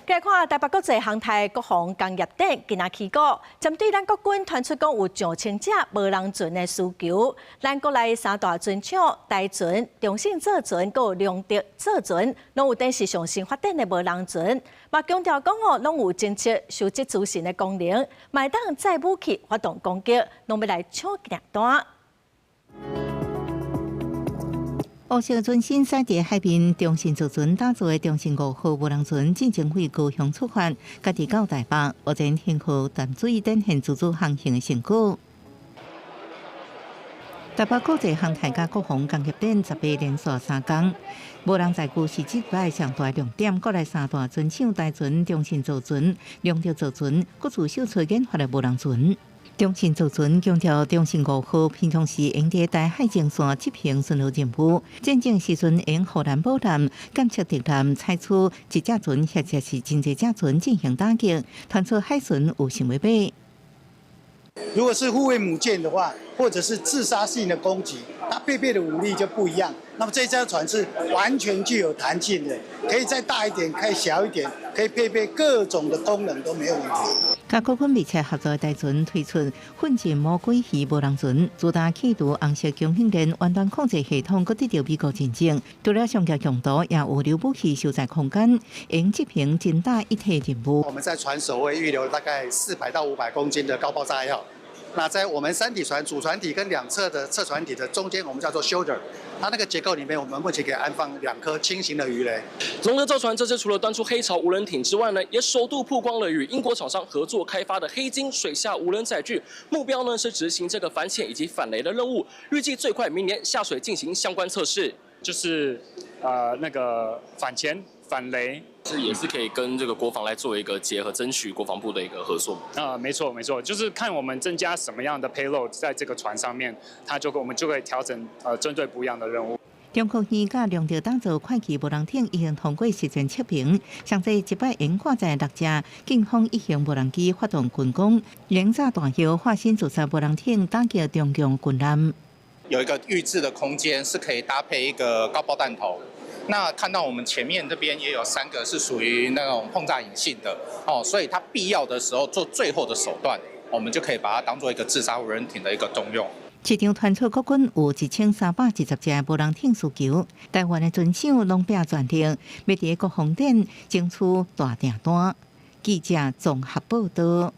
來看台北國際航太國防工業展今仔起鼓，針對咱國軍傳出講有上千隻無人船的需求，咱國內三大船廠台船、中信造船閣有龍德造船，攏有展示上新發展的無人船，嘛強調講哦，攏有偵測、收集資訊的功能，嘛會當載武器發動攻擊，攏欲來搶訂單。烏色船身駛佇海面，中信造船打造的中信五號無人船，進前對高雄出發，家己到台北，目前興號淡水展現自主航行的成果。台北國際航太佮國防工業展18連續3工，無人載具是這擺上大亮點。國內三大船廠台船、中信造船、龍德造船，各自秀出研發的無人船。中信造船強調，中信五號平常時用佇台海前線執行巡邏任務，戰爭時陣用護欄保艦監測敵艦，採取一隻船或者是真濟隻船進行打擊，傳出海巡有想欲買。如果是護衛母艦的話，或者是自殺性的攻擊，它配備的武力就不一樣。那麼這艘船是完全具有彈性的，可以再大一點，可以小一點，可以配備各種的功能都沒有問題。佮國軍密切合作的台船推出奮進魔鬼魚無人船，主打氣度紅色供應鏈遠端控制系統，閣得著美國認證。除了上架強度，也有留武器收載空間，用執行偵打一體任務。我們在船首會預留大概400到500公斤的高爆炸藥。那在我們三體船主船體跟兩側的側船體的中間，我們叫做 shoulder，它那個結構裡面，我們目前可以安放兩顆輕型的魚雷。龍德造船這次除了端出黑潮無人艇之外呢，也首度曝光了與英國廠商合作開發的黑鯨水下無人載具，目標呢是執行這個反潛以及反雷的任務，預計最快明年下水進行相關測試，就是那個反潛反雷。是也是可以跟這個國防來做一個結合，爭取國防部的一個合作。啊，沒錯沒錯，就是看我們增加什麼樣的 payload 在這個船上面，它就我們就可以調整針對不一樣的任務。中科院佮龍德打造快騎無人艇已經通過實戰測評，上濟一擺用掛載六隻勁風一型無人機發動進攻，連炸彈藥化身自殺無人艇打擊中共軍艦。有一個預置的空間是可以搭配一個高爆彈頭。那看到我們前面這邊也有三個是屬於那種碰炸引信的哦，所以它必要的時候做最後的手段，我們就可以把它當做一個自殺無人艇的一個動用。市場傳出國軍有1320隻無人艇需求，台灣的船廠攏拼全力，欲佇國防展爭取大訂單。記者綜合報道。